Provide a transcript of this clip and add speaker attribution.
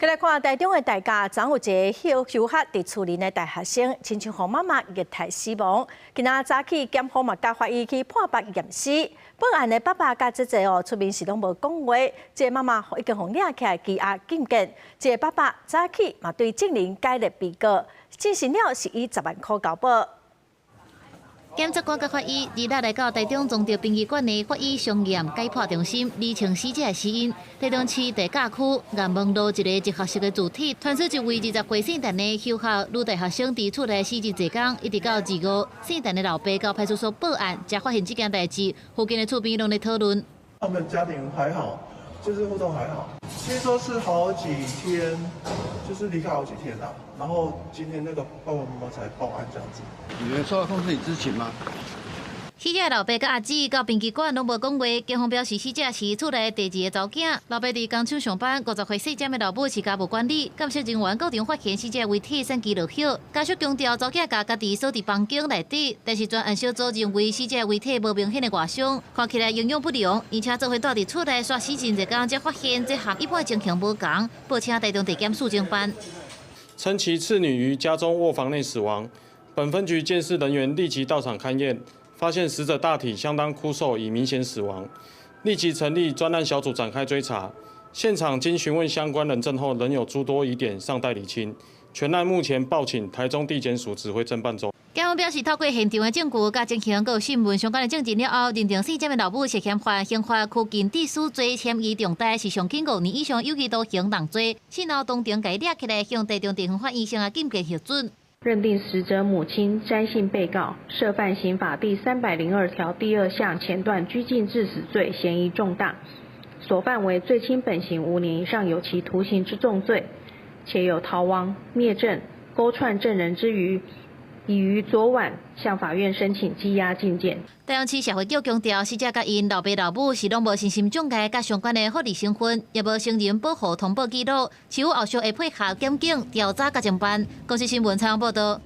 Speaker 1: 來看台中的代駕，昨有一个休休學佇厝裡的大學生，親像予媽媽虐待死亡。今仔早起檢方嘛共法醫去判腹驗屍。本案的爸爸佮姐姐哦，出面時攏無講話，這個媽媽已經予掠起來羈押禁見。這個爸爸早起嘛對證人改列被告，證實了是以10萬箍交保。
Speaker 2: 檢察官佮法醫二日來到台中中正殯儀館的法醫相驗解剖中心，釐清死者的死因。台中市地甲區岩門路一个集合式的住宅，傳出一位20歲姓陳的休學女大學生佇厝內死真濟工，一直到二五，姓陳的老爸到派出所報案，才發現這件代誌。附近的厝邊攏咧討論。
Speaker 3: 他們家庭還好，就是互動還好。聽說是好幾天，就是離開好幾天啦。然後今天那個爸爸媽媽才報案這樣子。
Speaker 4: 你們收到通知你知情嗎？
Speaker 2: 死者老爸佮阿姊到殯儀館攏無講話，警方表示死者是厝內第二个查某囝。老爸佇工廠上班，50歲姓詹的老母是家務管理。鑑識人員到場發現死者遺體散其落葉，家屬強調查某囝共家己鎖佇房間內底，但是專案小組認為死者遺體無明顯的外傷，看起來營養不良，而且做伙蹛佇厝內煞死真濟工，才發現這和一般情形無仝，報請台中地檢署偵辦。
Speaker 5: 稱其次女於家中臥房內死亡，本分局鑑識人員立即到場勘驗，發現死者大體相當枯瘦，已明顯死亡，立即成立專案小組展開追查。現場經詢問相關人證後，仍有諸多疑點尚待釐清。全案目前報請台中地檢署指揮偵辦中。
Speaker 2: 檢方表示，透過現場的證據、佮情形、佮訊問相關的證人了後，認定死者的老母涉嫌犯刑法拘禁致死罪，嫌疑重大，是上輕5年以上有期徒刑重罪。事後當庭共伊掠起來，向台中地方法院聲押禁見核准。
Speaker 6: 認定死者母親詹姓被告涉犯刑法第302條第二項前段拘禁致死罪，嫌疑重大，所犯為最輕本刑5年以上有期徒刑之重罪，且有逃亡、滅證、勾串證人之虞，已於昨晚向法院申請羈押禁見。
Speaker 2: 台中市社會局強調，死者佮𪜶老爸老母是攏無身心障礙佮相關的法律身份，也無成人保護通報記錄，市府後續會配合檢警調查佮偵辦。公視新聞採訪報道。